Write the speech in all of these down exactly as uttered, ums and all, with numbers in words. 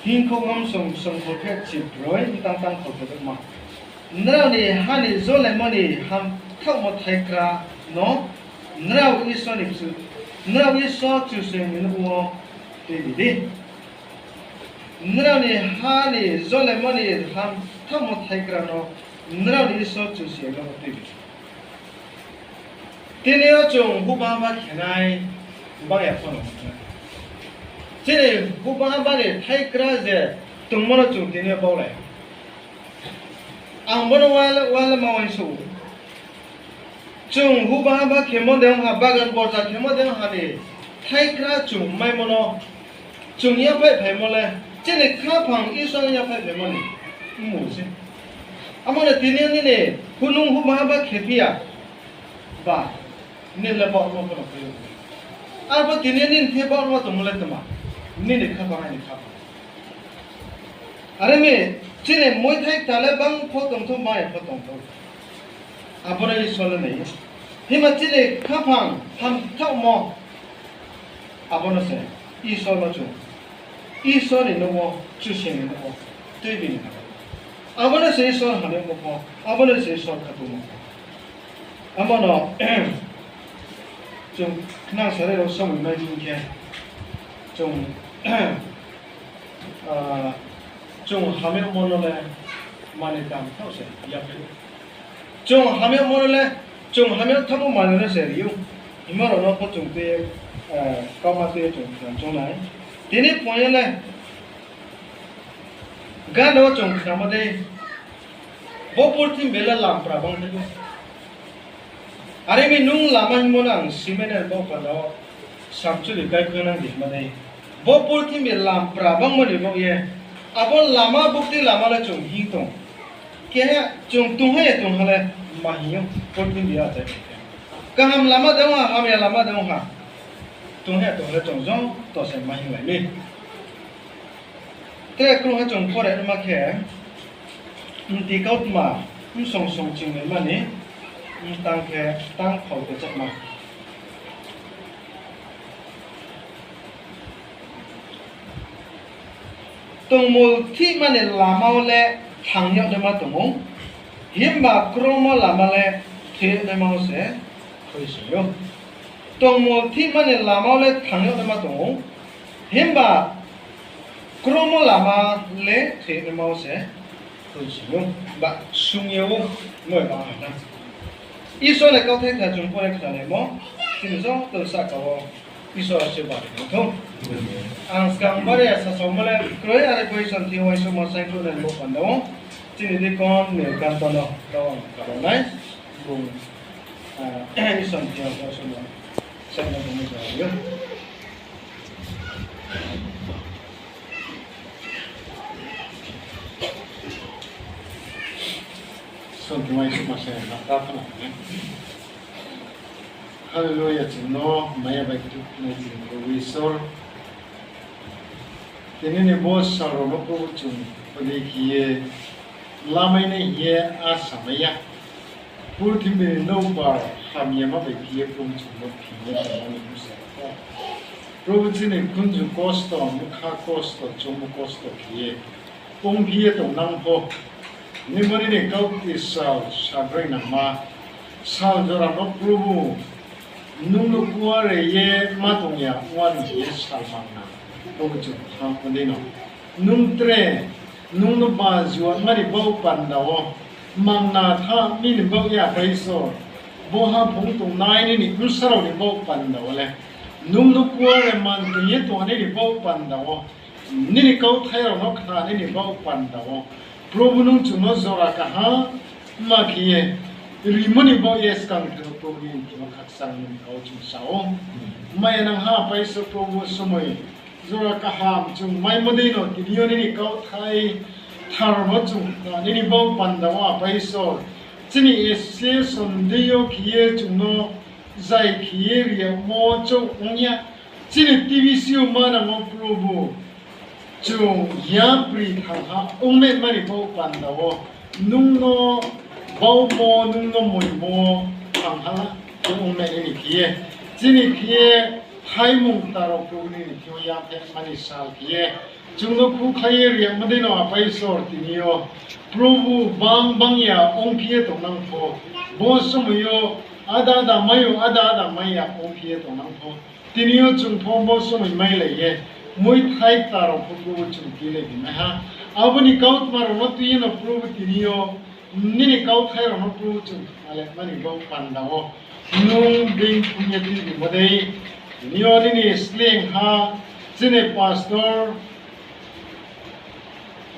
Hingkhouhmo bsong, bsong kholpheh chibroi, mtang tang kholpheh ma. Nrao ni ha ni jolaimo ni hamthaohmo thaikra no nrao Isor ni Kchu-, nrao Isor Kchusoyang ni nouh wo tuibi di. Nrao ni ha ni jolaimo ni hamthaohmo thaikra no nrao ni Isor Kchusoyang ni nouh wo tuibi di. Tini yo chung bubaha ba khenai bang ya pho no. Chini bubaha ba ni thaikra je tongmo no chung tini yo baulai. Ang bo no uale, uale ma uaingsouh ou. Chung bubaha ba khemo de ong ha, bagan borja khemo de ong ha ni thaikra chung maimo no, chung yaphaih phaimo le, chini khaphang Isor yaphaih phaimo ni mmung se. Abo no tini yo nini phunung bubaha ba khephi ya ba, nini le baohmo pho no phai ou. Arphuh tini yo nini the baohmo tongmo le tma, nini khaphang, aini khaphang. Are mi, chini muithai kta le bang pho tongthou, mai pho tongthou, abo no Isor le nai ou. Himba chini khaphang hamthaohmo, abo no se Isor no chung, Isor ni nouh wo, Kchusoyang ni nouh wo tuibi ni. Abo no se Isor hamyagmo pho, abo no se Isor khatungmo pho. Abo no chung khna sarai rao somoi mai di khe, chung, ah, chung hamyagmo no le manoi tang thaoh se yaphaih ou. Chung hamyagmo no le, chung hamyag thaohmo manoi no se ri ou. Himba rao no pho chung tui, eh, kauma tui ye chung khna choung nai. Tini phuaing yo le, ganda wo chung khnamo dei, bo purthimbi le lampra bang thai ou. Are mi nung lama hingmo no ang cement ni baoh panda wo samchuli kaikhunang di hingmo dei. Bo purthimbi lampra bangmo ni baoh ye, abo lama bukti lama le chung hing tong. Keha chung tongha ya tongha le ma hing ou, purthimbi achai khe. Kaham lama de ong ha, hamya lama de ong ha, tongha ya tongha le chung joto se ma hinglai mi. Tre krungha chung pore ma khe, Mti kautma, bsong song chingnaima ni, mtang khe tang khol kechakma. Tongmul thihma ni lama wo le thang yag naima tong ou, himba kromo lama le thoi yag naima wo se khuisoing ou. Tongmul thihma ni lama wo le thang yag naima tong ou, himba kromo lama le thoi yag naima wo se khuisoing ou, ba sung ye ou, moi ba ha na. Isor ni kauthai kthar chung pore khnalaimo, chini joto sahka wo Isor asirbad ri thou. Ang skang bari ya sasaomo le kroi, are pho Isor ni thing yo uaingsouhma saingkhruh nai bo panda wo chini deacon Nilkanto no tao ang kaba nai, bung, ah, Isor ni thing yo uaingsouhma saingkhruh nai bo panda wo. Hallelujah, chung no maya bai kthuk nai chini Probu Isor. Tini ni bo sal rao no Probu chung bodei khe ye lamai nai hing ye asa mai ya. Purthimbi ni nouhbar hamyama bai khe ye Probu chung no phing ye tongmo ni bsa pho. Probu chini khunju kosto, bkha kosto, choungmo kosto khe ye ongphi ye tongnang pho, nini mani ni kau kti sal, salbroi nangma, sal jora no Probu, nung no kuare ye ma tong ya, uani ye sal mangna, Probu chung thanng pho dei no. Nung tre, nung no ba juanma ni baoh panda wo, mangna tha mi ni baoh ya Apai Isor, bo haphung tongnai nini bsa rao ni baoh panda wo le, nung no kuare man tong ye tong nini baoh panda wo, nini kauthai rao no khna nini baoh panda wo, Probu nung chung no jora kaham khe ye rimo ni baoh ye skang khe Probu nini thing yo khakchang nini kau chung sa ou. Maya nang ha Apai Isor Probu somoi jora kaham chung maimo dei no tini yo nini kauthai kthar no chung khna nini baoh panda wo Apai Isor, chini association dei yo khe ye chung no zai khe ye ri yagmo chouh ong ya, chini T B C U manang wo Probu, chung yapri thangha ongmaima ni baoh panda wo, nung no baumo, nung no moimo thangha khe ongmai nini khe ye, chini khe ye Thaimung kta rao Probu nini thing yo yaphaimani sal khe ye, chung no khukhlai ye ri yagmo dei no Apa Isor tini yo, Probu bang bang ya ongphi ye tongnang pho, bo somoi yo ada ada mai ou, ada ada mai ya ongphi ye tongnang pho, tini yo chung pho bo somoi mailai ye, muithai kta rao pho Probu chung tuilai di nai ha. Abo ni kautma rao no tui ye no Probu tini yo, nini kauthai rao no Probu chung khna le mani bo panda wo, nung being thum ye tuibimo dei, tini yo nini sleing ha, chini pastor,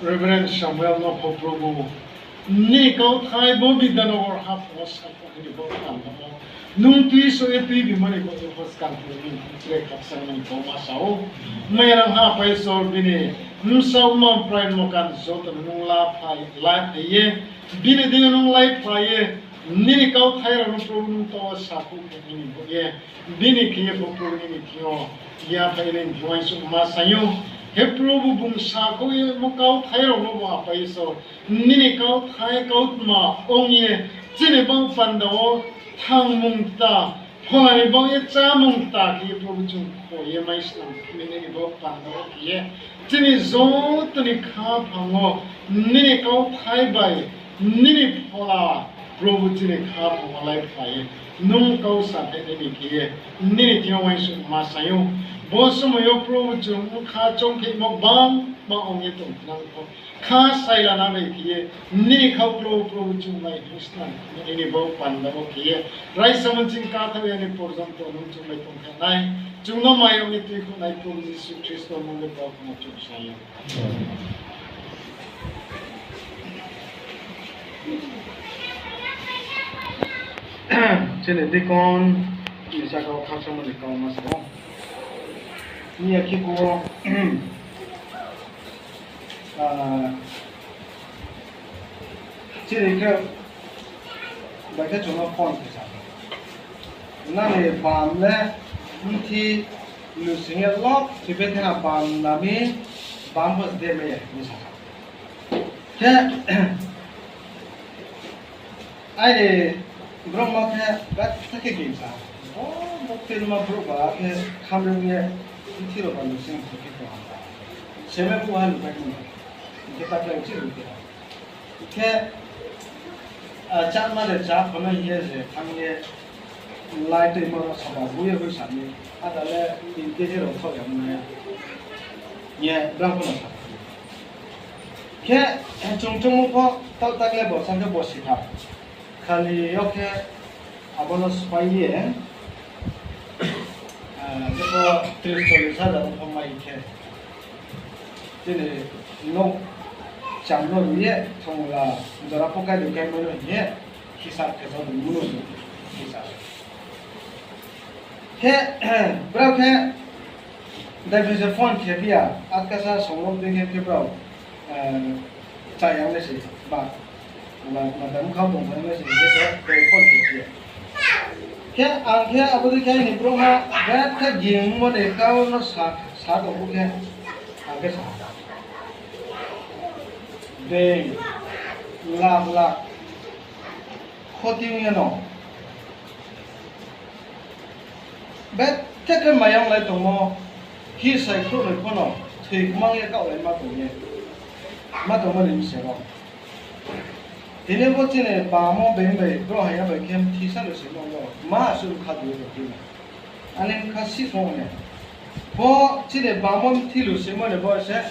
Reverend Samuel no pho Probu, nini kauthai bo Bidyanogor haphung wo sakhouh nini bo panda wo, nung tuisoh ye tuibimo ni bo pho skang tini nini tre khakchang nini bo ma sa ou. Maya rang ha Apa Isor bini bsa mma mprai mma kan joto no nung la phai, la phai ye, bini deing yo nung lai phai ye, nini kauthai rao no Probu nung taoh wo sakhouh khe nini bo ye, bini khe ye pho Probu nini thing yo, yaphai ye nini thing yo uaingsouhma saing ou. He Probu bung sakhouh ye mo kauthai rao no bo Apa Isor, nini kauthai kautma ong ye, chini bo panda wo thangmung kta, phola ni baoh ye chámung kta khe ye Probu chung kho ye mai snam khe nini bo panda wo khe ye, chini joto ni khaphang wo nini kauthai bai nini phola Probu chini khaphang wo lai phai ye, nung kau sa khe nini khe ye, nini thing yo uaingsouhma saing ou. Bo somoi yo Probu chung bkha choungkheimo bangma ong ye tong nang pho, kha sailana bai khe ye, nini khauh Probu, Probu chung bai hing snam nini bo panda wo khe ye, raisa manching kathaoh ya ni porjonto nung chung bai tongthai nai, chung no mayong ni tuikhouhnai Probu Jisu Khristo nung le bo khe no chung sa ye. Chini deacon ni saka wo khakchangmo ni kauma sa ou. Ni ya khe pho, ah, chini khe bai khe chung no phone khe sa, nani bam le mthi lusing ye lok thiphe thena bam nami, bam pho de mai ya hing sa. Khe aini brouh no khe betha khe gingsa. Bo, bo khe nma brouh ba khe khamrung ye, mthi rao ba lusing se khe tong ha. Seme phuh ha lupai khe no. Hing khe ta khe uchih lu khe ha. Khe, ah, cháma de chá pho no hing ye je thanng ye, lai tuimo rao saba bu ye hoih sa mi, ada le tin keji rao khaoh ya nai ya. Hing ye brang pho no sa. Khe, chung chungmo pho taoh tak le bo sa khe bo si kha. Khali yo khe abo no sphái ye, ah, jepho tris chollis hajar ong pho mai khe, chini nouh cham no ri ye thongla jora pho kai ri kai mai no hing ye, hisab khe jao ni munu hisa. Khe, brao khe, daiphaisa phone khe phi ya, atkasa songlok dei khe, khe brao, eh, chayang le se, ba, ba, ba, dam khau tong thang le se, khe, khe, phone khe phi ya. Khe, ang khe, abo dei khe, aini brouhha, betha gingmo ni kau no sa, sa tong phuh khe, ang khe sa. Beng, lak, lak, khoti ong ye no. Betha khe mayang lai tongmo, hisai khrouhnoi pho no, thoi kmang ye kaohlai ma tong ye, ma tongmo ni bsing wo. Tini bo chini bamo beng bai, brouh haya bai khe mthi sa no se no, ma asuh bkha dui tong phi na. Ani bkha sih tong ne. Bo chini bamo mthi lu simo ni bo se,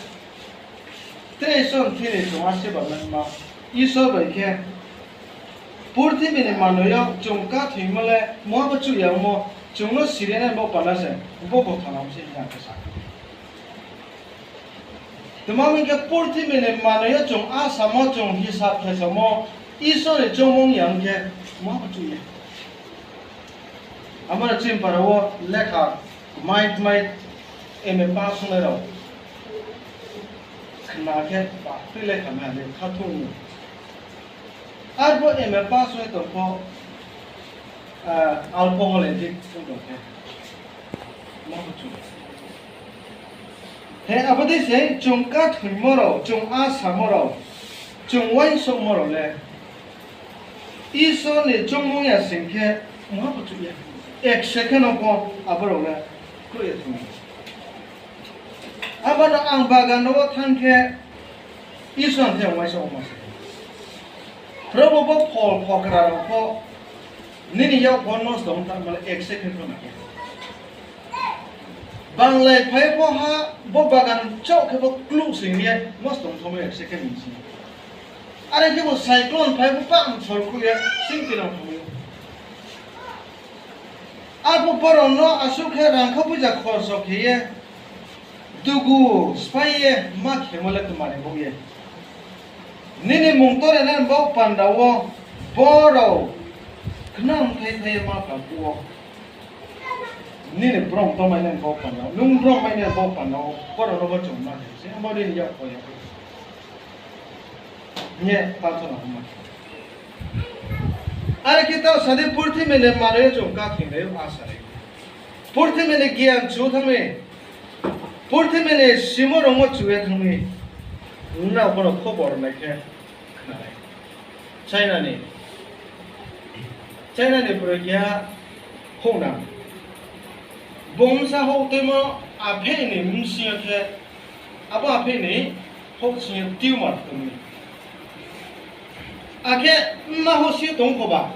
tre Isor mthi ni chung asirbad naima. Isor bai khe, purthimbi ni manoi yo chung kathoimo le muha pho chuh ya ongmo, chung no sirinai bo panda se, bo bo thana se hing ye ang khe sa. Tma hing khe purthimbi ni manoi yo chung asamo, chung hisab khe samo, Isor ni choungmung ya ong khe, muha pho chuh ya. Abo no chini para wo lekha kmai kmai M A pass ongnai rao khna khe ba tui lekha mai ha le khathung no. Arphuh M A pass ong ye tong pho, ah, alcohol addict ong tong khe. Ma pho chung. He abo dei se chung kathoimo rao, chung asamo rao, chung uaingsouhmo rao le Isor ni choungmung ya sing khe muha pho chuh ya. Ek second no pho abo rao le Khuh ye thung. Abo no ang bagan no wo thanng khe, Isor ni thing uaisa ongma se. Probu bo phol phokra rao pho, nini yak pho nosto ong thanngmo le ek second pho nang ya. Banglai phai pho ha, bo bagan chouh khe bo kluh sing ye nosto ong thanngmo ek second ni sing. Are khe bo cyclone phai pho pah mthor khuh ye sing tinang thanng ou. Arphuh borao no asuh khe rangkha poicha khorso khe ye, dugu sphái ye ma khemo le tma ni baoh ye? Nini mung tore nai baoh panda wo borao khnam thai thai ye ma pha phuh wo, nini brom tongmai nai baoh panda wo, nung brom mai nai baoh panda wo, borao no bo chung ma khe se, abo nini yak pho ya. Hing ye prarthana ongma. Are khe taoh sa di, purthimbi ni manoi yo chung káthing nai ou, asa nai. Purthimbi ni gian chu thanng mi, purthimbi ni simo rungmo chu ye thanng mi, nrao pho no khobor nai khe khna nai. China ni, China ni broi keha houhnang. Bung bsa houh tuimo apheih ni bsing yo khe, abo apheih ni houhsing yo tumor tong mi. Akhe mma houhsing yo tong pho ba,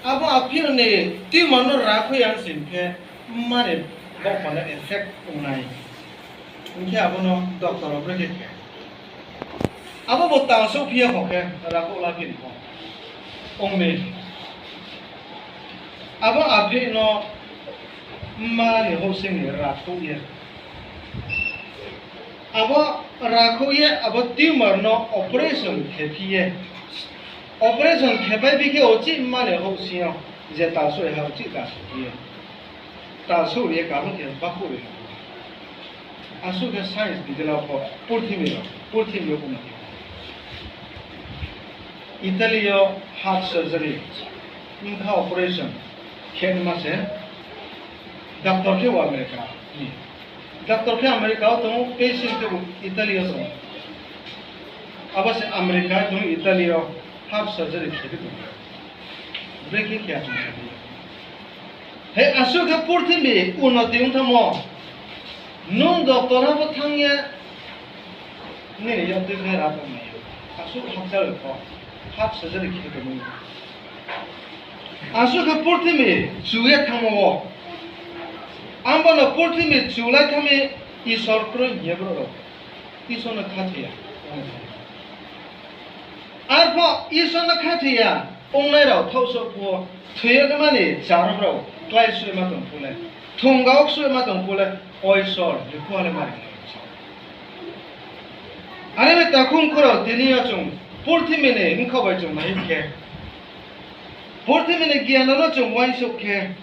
abo apheih ni tumor no rakhui ya sing khe, mma ni baoh panda effect ong nai. Hing khe abo no doctor rao brekhe khe, abo bo tangsouh phi ya kho khe, rakhouh la phi ni pho ong mi. Abo apheih no mma ni houhsing ni rakhouh ye, abo rakhouh ye abo tumor no operation khe phi ye, operation khe pai phi khe uchih mma ni houhsing yo je talsouh ha uchih talsouh phi ye, talsouh ri ye kaham khe bakhouh ri ha. Asuh khe science ni jela pho purthimbi yo, purthimbi yo pho no khe Italy yo heart surgery, bkha operation khe naima se, doctor khe bo America ni. Doctor khe America wo tong ou, patient khe bo Italy yo tong ou. Abo se America tong ou, Italy yo heart surgery khe phi tong ou. Brekhe khe achung sa di. He asuh khe purthimbi unnoti ong thanngmo. Nung doctor ha pho thanng ye, nini yak tui khe ra tong nai ou. Asuh hakchal pho, heart surgery khe tong ou. Asuh khe purthimbi chu ye thanngmo wo. Abo no purthimbi chulai thanng mi Isor kroi hing ye brouh rao Isor no khathoi ya. Arphuh Isor no khathoi ya ongnai rao thaohsouh phuh wo, thoi ye naima ni charuh rao klái suh ye ma tong phuh le, thongga wo suh ye ma tong phuh le, o Isor, je phuh le mari nai sa. Are mi takhu mkhu rao, tini yo chung purthimbi ni bkha bai chung nai khe, purthimbi ni gian no chung uaingsouh khe,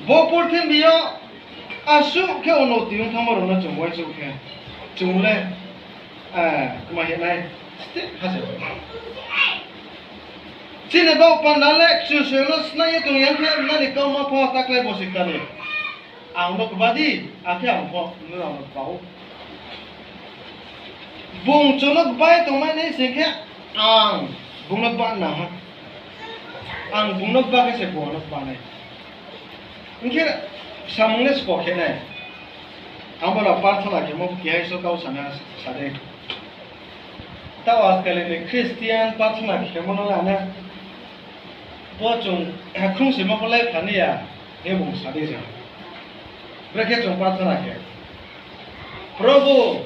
bo purthimbi yo asuh khe unnoti ong thanngmo rao no chung uaingsouh khe, chung le, eh, kma hing nai, steh ha se. Chini baoh panda le Kchusoyang no snai ye tong ya khe, nani kauma pho taklái bo se kari. Ang no kba di, akhe ang pho nrao no kba ou. Bung chung no kba ye tongmai nai sing khe, ang bung no kba nang ha. Ang bung no kba khe se bung ang no kba nai. Hing khe samung le sbo khe nai. Abo no prarthana khemo keha Isor kau sana sa dei. Taoh ajkal ni Christian prarthana khemo no lana. Bo chung khungsima pho lai phani ya, hing bung sa di se. Brekhe chung prarthana khe, Probhu,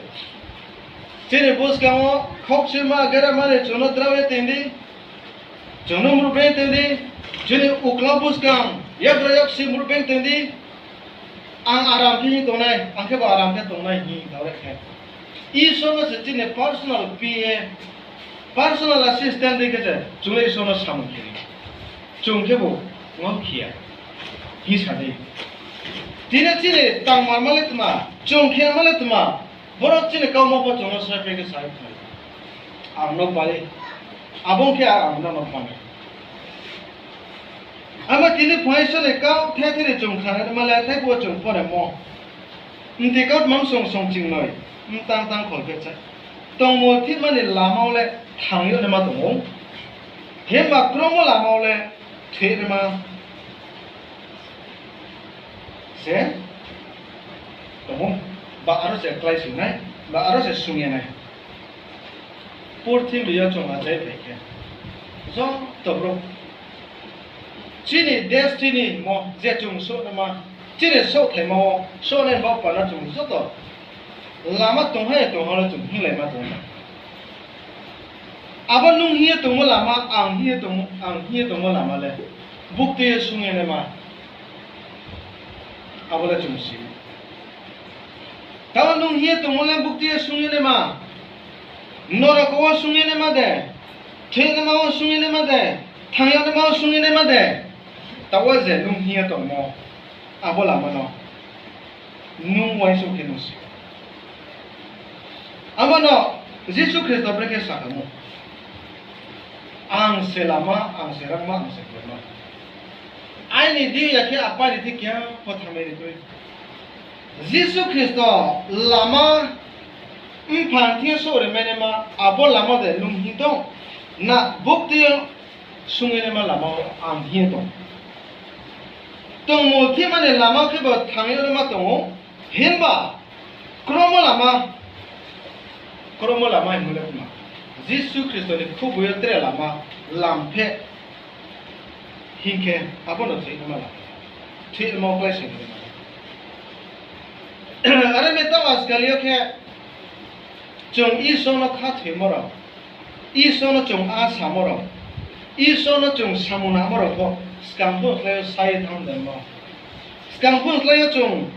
chini buskang wo khaukchuima gerama ni chung no drao ye tong di, chung no mruhbe tong di, chini uklau buskang yakgra yaksi mruhbe tong di, ang aram khe hing tongnai, ang khe bo aram khe tongnai hing tao re khe. Isor no se chini personal P A, personal assistant dei khe se chung le Isor no samung khe. Chung khe bo ngau khe ya hing sa di. Tini chini tangmarma le tma, chung khema le tma, boro chini kauma pho chung no srai phai khe sa ye khnai. Ang no kba di, abo ong khe ang no kba nai. Abo tini phuaing Isor ni kau the the ni chung khnanaima le thai phuh wo chung phone mo. Mti kautma msong song chingnoi, mtang tang kholphehcha. Tongmung thihma ni lama wo le thang yag naima tong ou. Himba kromo lama wo le thoih naima se tong ou, ba aro se kláisoing nai, ba aro se sung ye nai. Purthimbi yo chung achai phai khe, joto brouh chini destiny mo je chung souhnaima, chini souhthai ma wo souhnai baoh panda chung joto lama tong hai tong ha le chung hinglaima tong ou. Abo nung hing ye tongmo lama, ang hing ye tongmo lama le bukti ye sung ye naima, abo le chung si. Tao nung hing ye tongmo le bukti ye sung ye naima, norok wo sung ye naima de, thoinaima wo sung ye naima de, thanng yag naima wo sung ye naima de, taoh wo je nung hing ye tongmo, abo lama no nung uaingsouh khe nung si. Abo no Jisu Khristo brekhe sa tong ou, Ang se lama, ang se rangma, ang se khlaima. Aini deing ya khe Apa ni thing keha pho thanngnai ni kroi. Jisu Khristo lama, Mpha ni thing yo souh ri mai naima, abo lama de nung hing tong, na bukti yo sung ye naima lama wo ang hing ye tong. Tongmung thihma ni lama khebo thanng ye naima tong ou, himba kromo lama, kromo lama hingmo le kma, Jisu Khristo ni khubui yo tre lama, lam phe hing khe, abo no thoinaima lama, thoinaima wo kláisoing naima. Are mi taoh ajkal yo khe chung Isor no khathoimo rao, Isor no chung a samo rao, Isor no chung samung namo rao pho skang phuh slái yo sa ye thanng de mo. Skang phuh slái yo chung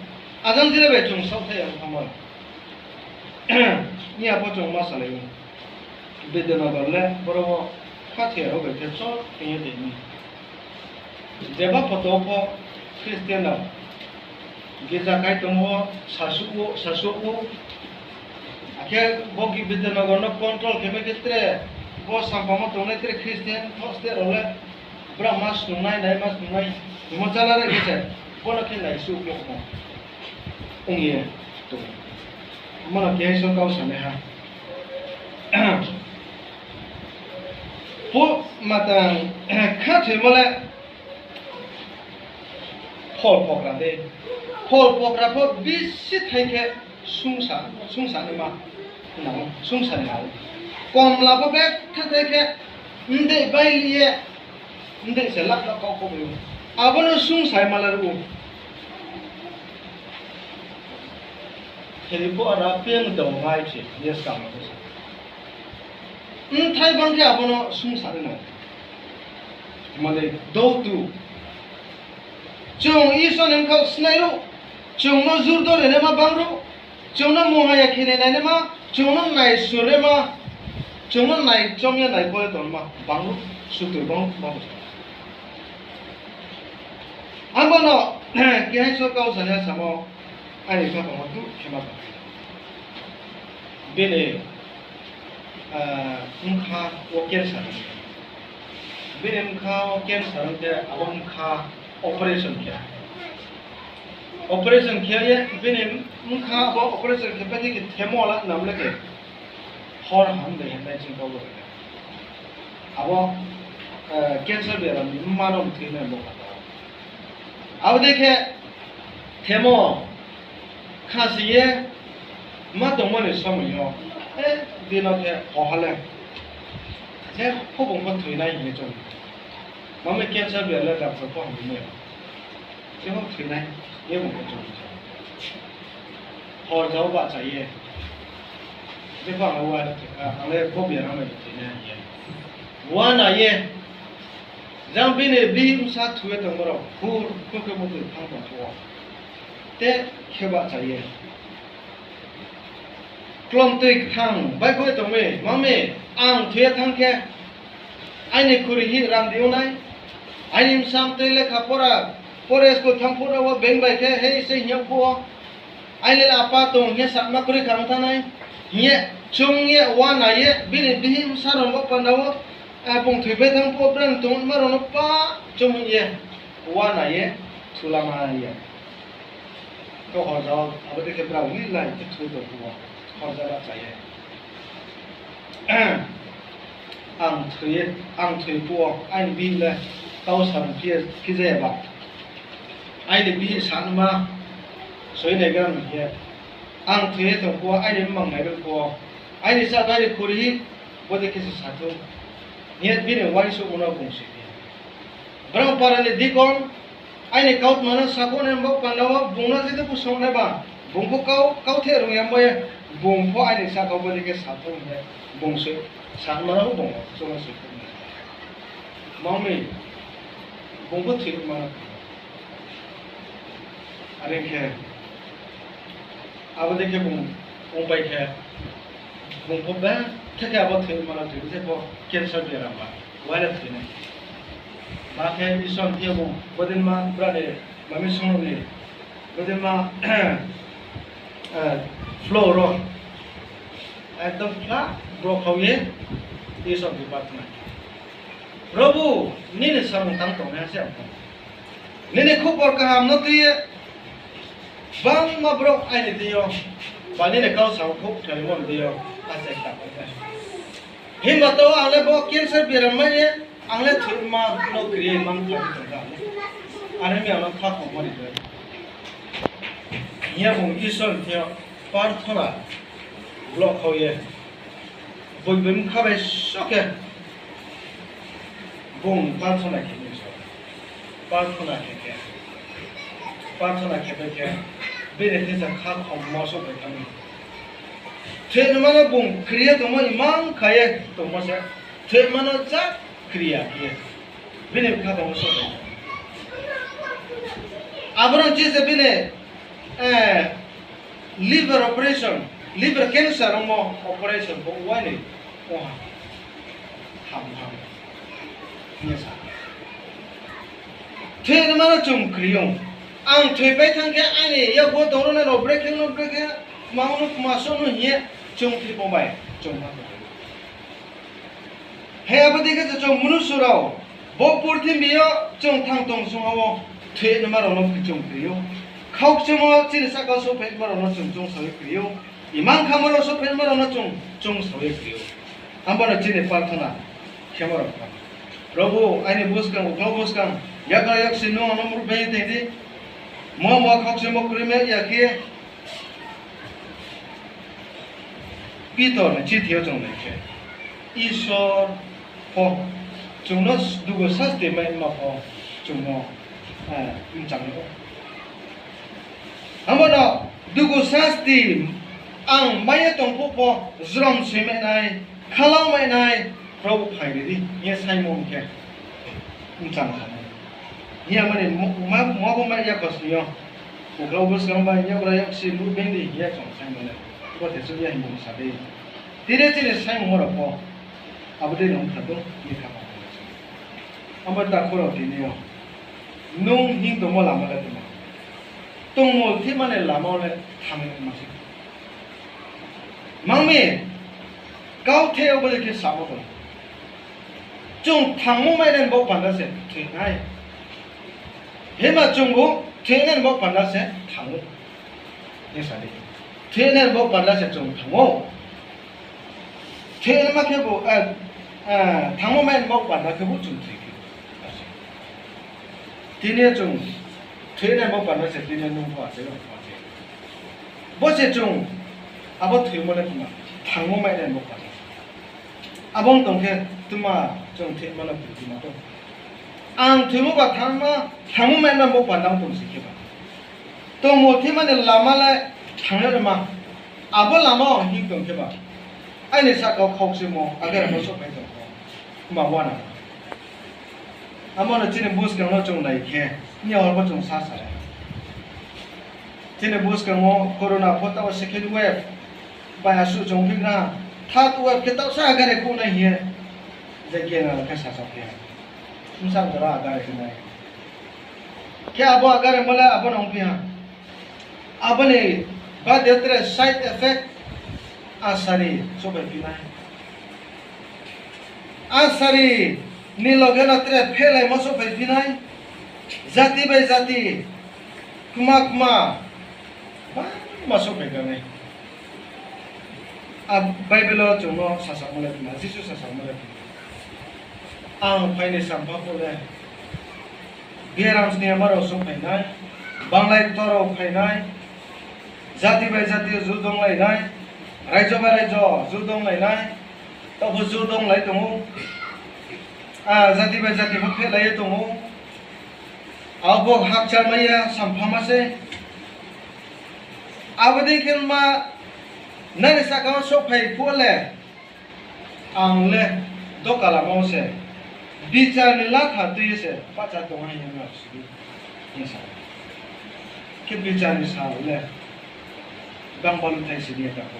ajang jila bai chung saohthaih ya thanngmo rao. Iya pho chung ma salai ou. Bidyanagor le boro wo khathoi ya rao bai khe chor khe ye tong mi. Jeba photo pho Christian rao girja kai tongmo wo sasuh ou, sasuh ou. Akhe bo Bidyanagor no control khe mai khe tre, bo sampamo tongnai tre Christian thoh state rao le, brao ma snungnai, nai ma snungnai, hingmo chala re khe se, bo no khe naisuh bo ong ye tong. Amo no keha Isor kau sanaiha. Phuh matang khathoimo le phol phokra de. Phol phokra pho bisi thai khe sungsa, sungsa naima, sungsa ni nang ou. Komla pho betha thai khe, mdei bai li ye, mdei se lak lak kau kau bai ou. Abo no sungsa ma la ruh ou. Theri pho ara peng tong nai se, yes, kam no se. Mthai bang khe abo no sungsa nai nang. Mane, doutu. Chung Isor ni bkhaoh snai ruh, chung no jurdo rinaima bang ruh, chung no muhaya khe ni nainaima, chung no naisur naima, chung no naichom ye naikhol ye tongnaima bang ruh, sutur bang ruh, bang ruh. Abo no, keha Isor kau sanaiha samo, aini kha tongmo tuh khe ma tong. Bini, ah, bkha wo cancer. Bini bkha wo cancer ong khe abo bkha operation khe. Operation khe ye bini bkha abo operation khe pai khe themo la nam le khe. Hor ham de hen nai ching kau bo. Abo, eh, cancer biaram ni mma no mthoi nai bo kha. Abo dei khe themo khasi ye ma tongmo ni somoi yo, eh, bino khe hoha le, je pho bung pho thoi nai hing ye chung. Mami cancer biaram le doctor pho hamri nai. Je pho thoi nai, ye bung pho chung. Hor jao bahcha ye. Je pho ang le, ang le bo biaram bai thoi nai hing ye. Uana ye. Jang bini bihih bsa thu ye tongmo rao, hur, hur khe bo tui thanng tong phuh wo. Te khe bahcha ye. Klomtui kthang baihkhouh ye tong mi, mami, ang thoi ye thanng khe, aini khuri hih rang di ong nai, aini bsa mtui lekha pora, pore school thanng phuh rao wo bank bai khe, hei se hing yag phuh wo, aini le apa tong hing ye sama kroi kha ong thanng nai, hing ye, chung ye, uana ye, bini bihih bsa rao bo panda wo, eh, bung thoipai thanng phuh wo, brang tongma rao no pa, chung ye, uana ye, thulama ye. Khe horjao, abo dei khe brao ni lai khe thoi tong phuh wo, horjao bahcha ye. Ang thoi ye, ang thoi phuh wo, aini bihih le kau sa phi, phi jaya ba. Aini bihih sa nma, Soi nai gram hing ye, ang thoi ye tong pho, aini mmang nai gram pho, aini chá bai ri khuri, bodei khe se sa thou, hing ye bini uaingsouhmo no bung soi phi. Brang para ni deacon, aini kautma no sakhouh nai bo panda wo bung no jedi bsong nai ba, bung pho kau, kautheh rung ya mo ye, bung pho aini sahka bodei khe sa thou hing ye, bung soi, sa ma no bung chung no soi thou nai. Mangmi, bung pho thoi ma no. Are khe, abo dei khe bung ongpai khe, bung pho betha khe abo thoi ma no thoi se pho cancer biaram ba, uaino thoi nai. Ma khe Isor thing yo bung, bodei ma brani, mami song ni, bodei ma, floor wo, ekdom khla, bro khau ye, Isor thing yo prarthana khe, Probhu, nini samung tang tongnaiha se ang pho. Nini khupor kaham no tui ye, bangma brouh aini thing yo, ba nini kau samung khouh khlaimo ni thing yo, achai kta pai nai. Himba to ang le bo cancer biaram mai ye, ang le thoima no kri ye mang kha tong kha le. Are mi ang no kha khommo ri bai. Hing ye bung Isor ni thing yo prarthana bloh khau ye, boiboi mkha bai so khe bung prarthana khe ni so. Prarthana khe khe, prarthana khe bai khe, bini thing yo kha khommo souhphai thanng mi. Thoima no bung kri ye tongmo imang kha ye tongmo se, thoima no ja kri ya khe ye, bini kha khommo souhphai thanng mi. Abo no chi se bini, liver operation, liver cancer ongmo operation bo uainoi ong ha. Ham ham. Hing ye sa. Thoima no chung kri ou. Ang thoipai thanng khe aini yakgu wo tongnai rao brekhe no brekhe, kma no kma so no hing ye chung thoi bo bai chung ma tong. He abo dei khe se chung mnusu rao, bo purthimbi yo chung thang tong song ha wo, thoinaima rao no chung kri ou. Khaukchimo chini sahka souhphaima rao no chung choungsao ye kri ou. Imang khamo rao souhphaima rao no chung choungsao ye kri ou. Abo no chini prarthana khemo rao kha. Probhu, aini buskang, uklau buskang, yakgra yaksi nung ang no mruh bai ye tong di. Mo mo khaukchimo kroima ya khe, Pitor ni chithi yo chung nai khe, Isor pho chung no dugu sasti maima pho chung no mchang ou. Abo no dugu sasti ang mai ye tong phuh pho jrom soimai nai, khalau mai nai, Probhu phai ri di hing ye saimo khe mchang kha nai. Hing ye mani ma bo mai ya khosning yo, uklau buskang bai yakgra yaksi mruh bai di hing ye chung saimo le, bo the suh ya hing bung sa di. Tini chini saimungmo rao pho abo dei no ongkha tong hing ye kha ma. Abo takhu rao tini yo nung hing tongmo lama le tma? Tongmulthima ni lama wo le thanng ma se. Mangmi, kautheh wo bodei khe samo tong. Chung thangmo mai nai ni baoh panda se thoi nai. Himba chungbu thoi nai ni baoh panda se thanng ou. Hing sa di. Thoi nai ni baoh panda se chung thanng ou. Thoinaima khebu, thangmo mai ni baoh panda khebu chung thoi phi. Tini chung thoi nai ni baoh panda se tini nung pho achai, ang pho achai. Bo se chung abo thoimo le tma, thangmo mai nai ni baoh panda. Abo ong tong khe tma chung thoima no purthima tong. Ang thoimo ba thangma, thangmo mai nai ni baoh panda ong tong si khe ba. Tongmulthima ni lama le thanng nai ma. Abo lama wo hing tong khe ba, aini sahka wo khaukchimo, agare no souhphai tong kho. Tma uana. Amo no chini buskang no chung nai khe, ni hor pho chung sa sa. Chini buskang wo corona pho taoh second wave bai asuh chung phi na, third wave khe taoh sa agare kouh nai hing ye, je kena khe sasa phi ha. Bsa jora agare khe nai. Khe abo agare mo le abo no ongphi ha. Abo ni bade tre side effect asari souhphai phi nai. Asari ni loge no tre phelaimo souhphai phi nai. Jati bai jati, kma kma, bangma souhphai phi nai. A Bible wo chung no sasamo le tma, Jisu sasamo le tma. Ang phai ni sampha phuh le, biaram sni ama rao souhphai nai, banglai ktor rao phai nai, Jati bai jati ju donglai nai, raijo bai raijo ju donglai nai, taoh pho ju donglai tong ou. A, jati bai jati pho phehlai ye tong ou. Abo hakchalmai ya, samphama se. Abo dei khe ma, nani sahka wo souhphai phuh le, ang le doka lama wo se, bichar ni latha tui ye se bahcha tong ha hing ye ma si di, hing sa. Khe bichar ni sal le bang baluthai si di ya ta pho.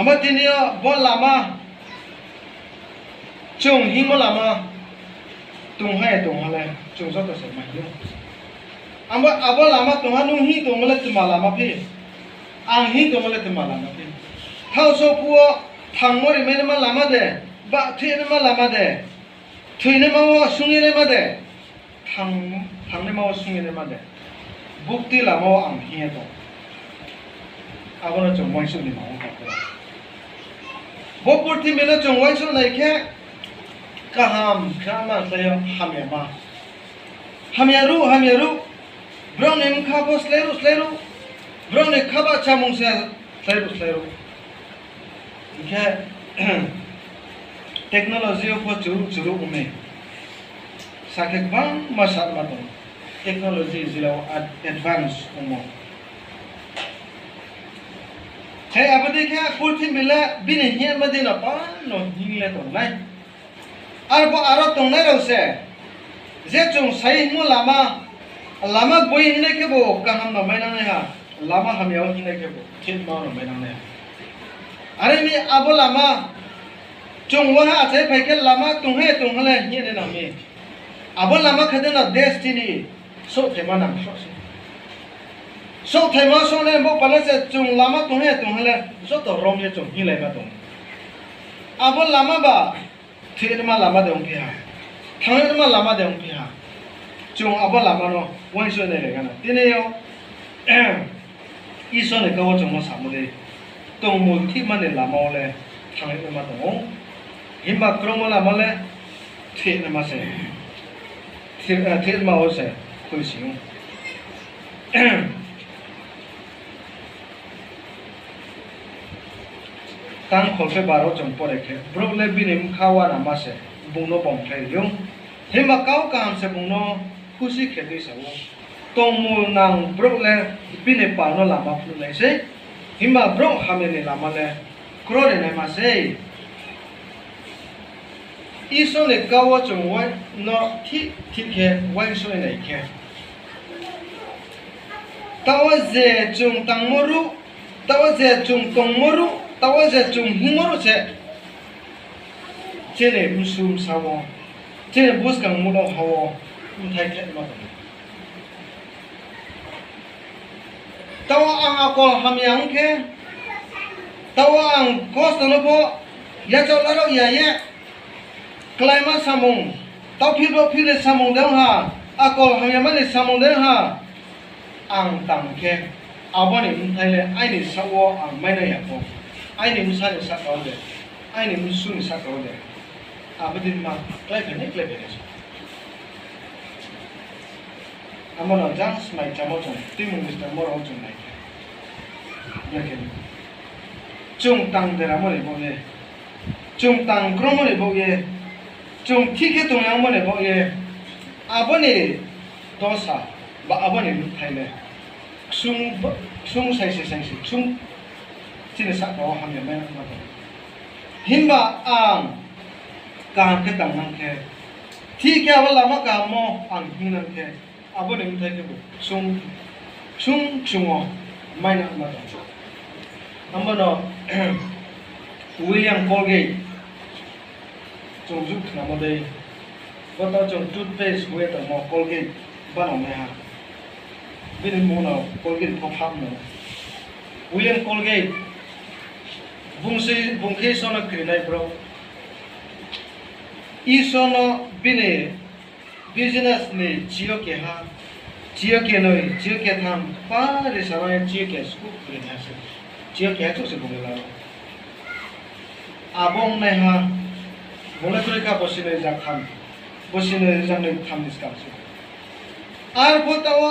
Abo tini yo bo lama, chung hingmo lama tong ha ye tong ha le, chung joto se ma hing ou. Abo, abo lama tong ha, nung hing tongmo le tma lama phi, ang hing tongmo le tma lama phi. Thaohsouh phuh wo thangmo rimai naima lama de, ba thoi naima lama de, thoinaima wo sung ye naima de, thang, thangnaima wo sung ye naima de, bukti lama wo ang hing ye tong. Abo no chung uaingsouh ni ma ong kha pho. Bo purthimbi no chung uaingsouh nai khe, kaham khe ma slái yo hamyama. Hamya ruh, hamya ruh. Brao ni bkha pho slái ruh, slái ruh. Brao ni khabah chámung se slái ruh, slái ruh. Hing khe, technology yo pho churuh churuh ong mi. Sa khe gbangma sama tong. Technology jila wo ad-, advance ongmo. Khe abo dei khe purthimbi le bini hingma dei no pano hing le tong nai. Arphuh aro tongnai rao se, je chung sai hingmo lama, lama gboi hingnai khebu kaham no mainang nai ha, lama hamya wo hingnai khebu thihma no mainang nai ha. Are mi abo lama, chung waha achai phai khe lama tong ha, tong ha le hing ye nai nang mi. Abo lama khe de no destiny, souhthaima nang sroh se. Souhthaima souhnai bo pala se chung lama tong ha, tong ha le joto rom ye chung hinglaima tong. Abo lama ba, thoi naima lama de ongphi ha, thanng naima lama de ongphi ha, chung abo lama no uaingsouh nai le gana. Tini yo Isor ni kau wo chung no samo dei, tongmung thihma ni lama wo le thanng naima tong ou. Himba kromo lama le thoi naima se, thoi, eh, thoi naima wo se khuisi ou. Tang kholpheh bar wo chung pore khe, brouh le bini bkha uanama se bung no bomkhlai ri ou. Himba kau kaham se bung no khusi khe tuisa ou. Tongmung nang brouh le bini pal no lama phnuh nai sei, himba brouh hamya ni lama le kro ri naima sei. Isor ni kau wo chung uai-, no thih thih khe uaingsouh nai khe, taoh wo je chung tangmo ruh, taoh wo je chung tongmo ruh, taoh wo je chung hingmo ruh se chini bsu bsa wo, chini buskang mul wo ha wo bthai khe ma tong. Taoh wo ang akol hamya ong khe, taoh wo ang kosto no pho yachaoh la rao ya ye, kláima samung, taoh phil bo phil ni samung de ong ha, akol hamyama ni samung de ong ha, ang tang khe, abo ni bthai le aini saoh wo ang mai nai ya pho, aini bsa ni sahka wo de, aini bsu ni sahka wo de, abo dei ma kláiphai nai, kláiphai nai se. Abo no jang smai chámo chung, tuimung ni sitamo rao chung nai khe, chung tang deramo ni baoh ye, chung tang kromo ni baoh ye, chung thih khe tong yangmo ni baoh ye, abo ni dosa, ba abo ni bthai le ksung, ksung saisi saisi, ksung chini sahka wo hamya mai nang ma tong. Himba ang kaham khe tang nang khe, thih khe abo lama kaham wo ang hing nang khe, abo ni bthai khebu ksung, ksung ksung wo mai nang ma tong. Abo no William Colgate, chung ju khnamo dei, bo to chung toothpaste hu ye tongmo Colgate, bano naiha. Bini mmung no Colgate pho phah no. William Colgate, bung se, bung khe Isor no krinai brouh. Isor no bini business ni chi yo keha, chi yo kenoi, chi yo ketham, pari sa nai chi yo ke skuh krinai se. Chi yo keha chouh se bung le la ou. Abo ongnaiha, bung le kroi kha bosi noi rijak tham, bosi noi rijak noi tham ni skang se. Arphuh taoh wo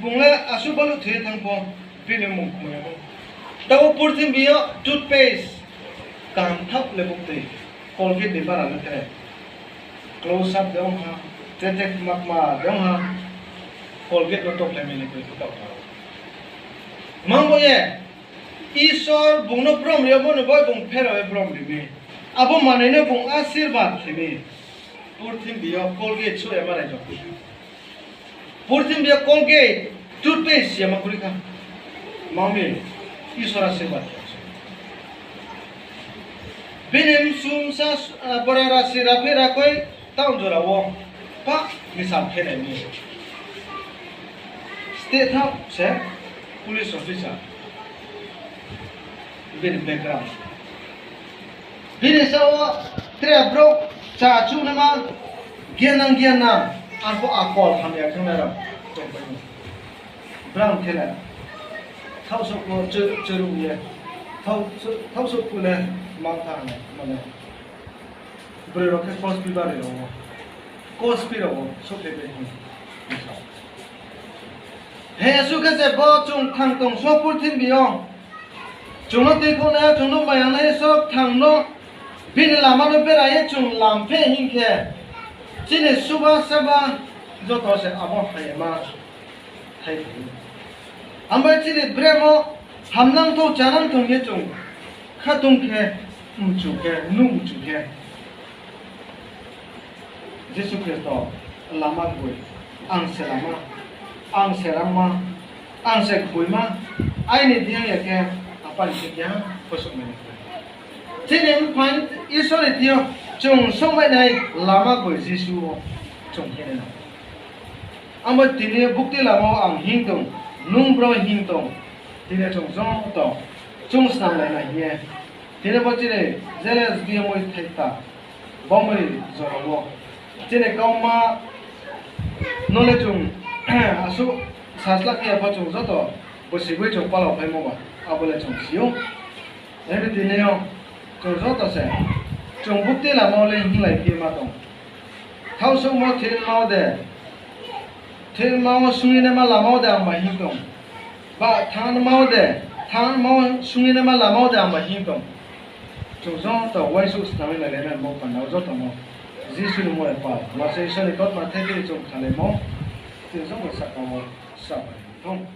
bung le asuh baluh thoi ye thanng pho, Bini mmung kmai ya. Tabo purthimbi yo toothpaste kaham thaoh le buktui, Colgate ni bara le tre. Close Up de ong ha, tre tre kma kma de ong ha, Colgate no tokhlai mi ni koi khe taoh tha. Mang bo ye, Isor bung no brom ri yagmo ni bai bung pherao ye brom ri mi. Abo manoi no bung asirbad khe mi. Purthimbi yo Colgate souh ya ma rai jok. Purthimbi yo Colgate, toothpaste si ya ma kroi kha. Mang mi, Isor asirbad khe. Bini msumsa, ah, bora rasi raphi rakoi, town jora wo, pa, misal khe nai mi. State thaoh se, police officer. Bini background. Bini sa wo tre brouh cha chuh naima, gianang gianang, arphuh akol hamya khe nai rao tongpai ou. Brang khe le, thaohsouh pho chu-, churuh ye, thaoh-, thaohsouh phu le, mang tha nai, mane. Broi rao khe kospi bari rao wo, kospi rao wo, souhphai bai hing. He asuh khe se bo chung thang tong so purthimbi yo. Chung no tuikhouhnai, chung no maya nai so thang no, bini lama no bera ye chung lam phe hing khe, chini suba saba joto se abo haima thai phai ou. Abo chini bremo hamnang thou, chanang thou ye chung khatung khe, mchu khe, nuh mchu khe, Jisu Khristo lama gboi, ang se lama, ang se rangma, ang se gboima, aini thing ya khe, Apa ni thing ya khe, khosouh mai nai. Chini Mpha Isor ni thing yo chung souhmai nai lama gboi Jisu wo chung hingnai nang. Abo tini bukti lama wo ang hing tong, nung bro hing tong, tini chung joto chung snamlai nai hing ye. Tini bo chini J L S B M oi thaita, bamoi jora wo. Chini kauma no le chung asuh sasla khe ya pho chung joto bosi boi chung palao phaimo ba, abo le chung si ou. Abo tini yo chung joto se, chung bukti lama wo le hinglai phi ma tong. Thaohsouhmo thilma wo de, thilma wo sung ye naima lama wo de ang ba hing tong. Ba thanngma wo de, thanngma wo sung ye naima lama wo de ang ba hing tong. Chung joto uaingsouh snam ye nai le nai bo panda wo joto no Jisu ni mmung bai pal. Mase Isor ni kautma thai khe chung khalaimo, chung joto sahka wo sahka thung.